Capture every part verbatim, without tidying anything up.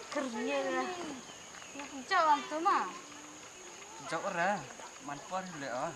Kyrngel. Jauh ang tu ma. Jauh ra. Man por le ah.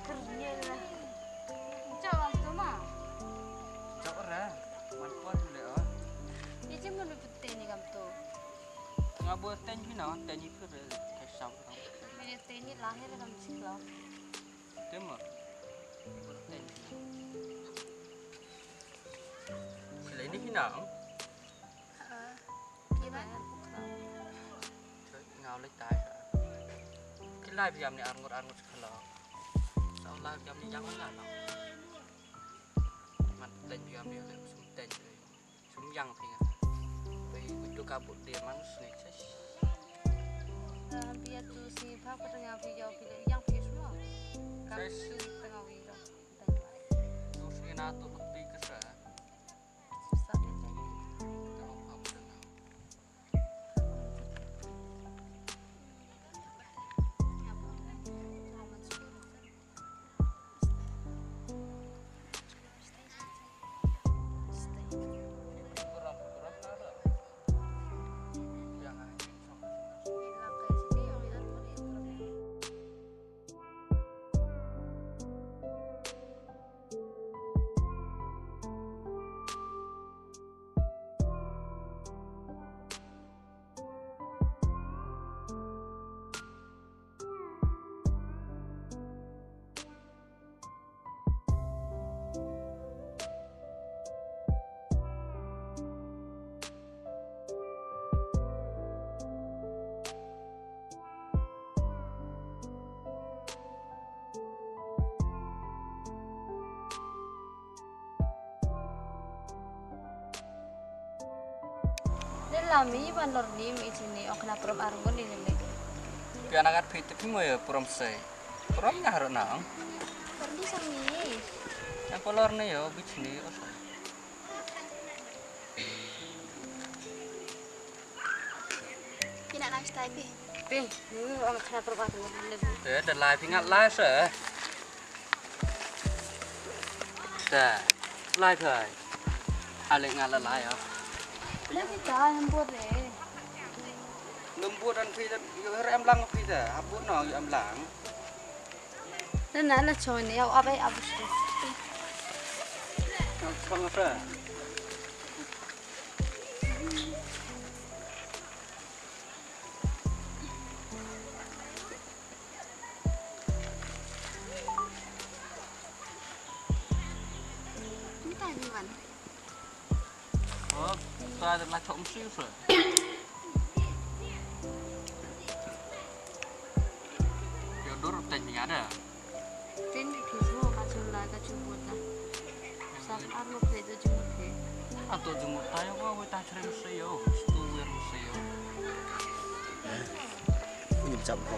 Kyrngel. Jauh ang tu ma. Jauh ra. Man por le ah. Ye jam lu putih ni kam tu. Nga bo ten hi na, ten hi pur. Kaisam. Mere ten hi lahir kam sikla. Tema. Bo ten. Khlei ni hi na. Kiba? Ngaw leit tai sa. Ki lai biam ni arngut arngut sa khala. Sa lai biam ni yang la no. Man leit biam ni leit sum ten. Sum yang phi nga. Bai utu ka but dia man sni ses. Bia tu sni pha ka tengah phi yau phi yang phi semua. Kam tu tengah wi ro. Tu sni na tu lebih ke sa. Lelami ban lor ni mi chini ok na prom arngun ni lele. Pia nagat phi te phi mo ya prom sei. Prom na haro na ang. Pergi sami. Yang kolor ni yo bich ni o sei. Pina nang stai pi. Pi, ni ang khna prom arngun ni lele. Eh, da lai phi ngat lai sei. Da. Lai kai. Ale nga la lai ah. Lai kita yang buat deh. Lembut dan phi da, yu her em lang phi da. Habut no yu em lang. Na na la chong ni au abai abu shi. Chong apa? Kumta ni wan. Oh, ta ada lah chok mesti usul. Yo dur tak ni ada. Tin di phi mo ka chun la ka chun buat la. Sat ar mo phe to jumut phe. Ato jumut tayo ko wita chrim se yo. Stu wir se yo. Ini jam ko.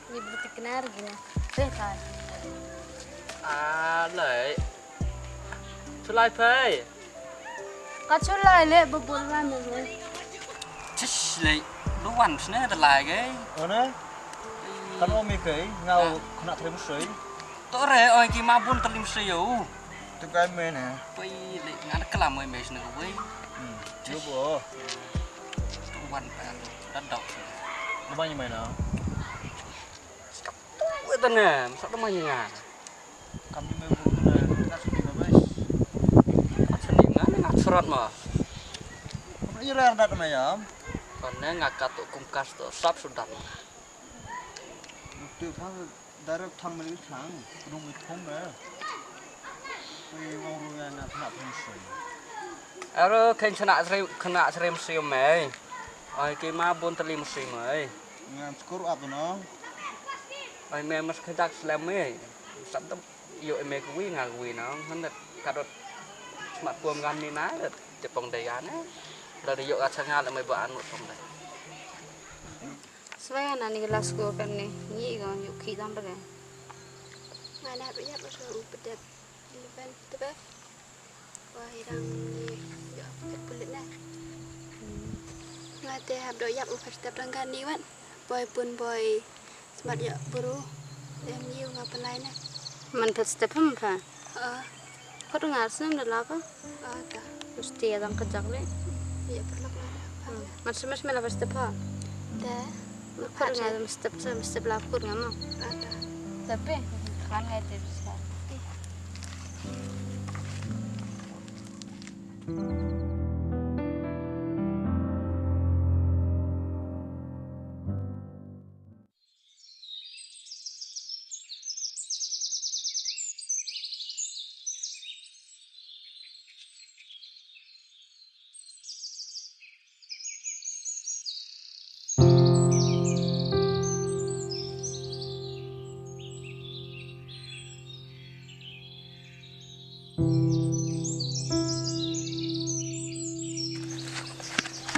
Ni bertiknar gini. Phe kan. Alai. Chulai phe. Ka chu lai le ba bul wan ne. Chish le, lu wan sne da lai ge. Ona? Kan ong me kai, ngau kena terima sui. To re, oi ki ma bun terima sui yo. Tu kai me ne. Pui le, ngan kelam oi me sne ko wei. Hmm, yo bo. Tu wan pa, da dok sne. Lu mai me na. Wei ta ne, masa da mai nga. Kam ni me bu ne, na sini me bes. Sini nga ne nga surat ma. Kam ni rer dat me yam. Kan ne nga kat tu kum kas tu sap sudat ma. Tu thang, direct thang me thang, rung i thum me. Wei wang rung ya na thang pun sui. Aro khen chana sri, kena sri musim me. Ai ki ma bun tali musim me. Ngan skur ap no. Ai me mas kajak slem me. Sap tu yo me kwi nga kwi no. Handat kadot smat pom gam ni na dat tepong dai gane. Dal yo ka changal me ba anu pong dai. Sbai ana ni glass ko kan ni. Ni go yo ki dam dai. Mana ba ya ba so u pedet. Ni ben tebe. Wah, irang ni yo pet pulit na. Nga te hap do yap u pet tep dang kan ni wan. Boy pun boy. Smat yo buru. Em ni nga penai na. Man pet step hem pa. Ah, Kot ngar snem da lapa. Ah, ta. Mesti adam kejak le. Ya perlu na. Man smes me lapa step ha. Ta. Kot ngar step, step lapa kot ngar mo. Ah, ta. Tapi kan ngai te bisa.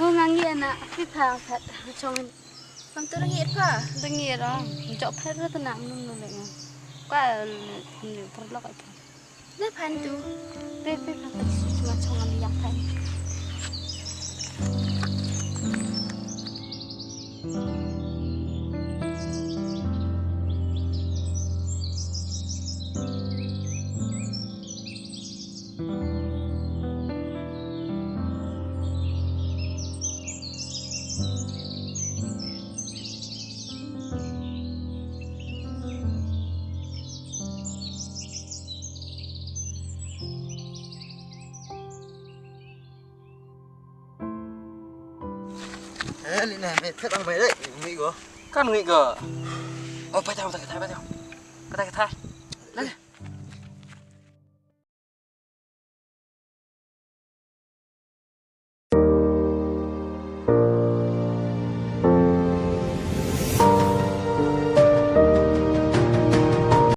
Ho ngang ye na, phi pha phat, chong. Pam tu ringgit pa? Ringgit ro. Jok pher ro tu nak minum nu lek nga. Ka ni perlok ai pa. Na pan tu. Pe pe pa ka su ma chong ani yang pan. Eh, li ne, me phet ang mai dai, ngi go. Kan ngi go. Oh, pa tau, pa tau, pa tau. Pa tau, pa tau. Lagi.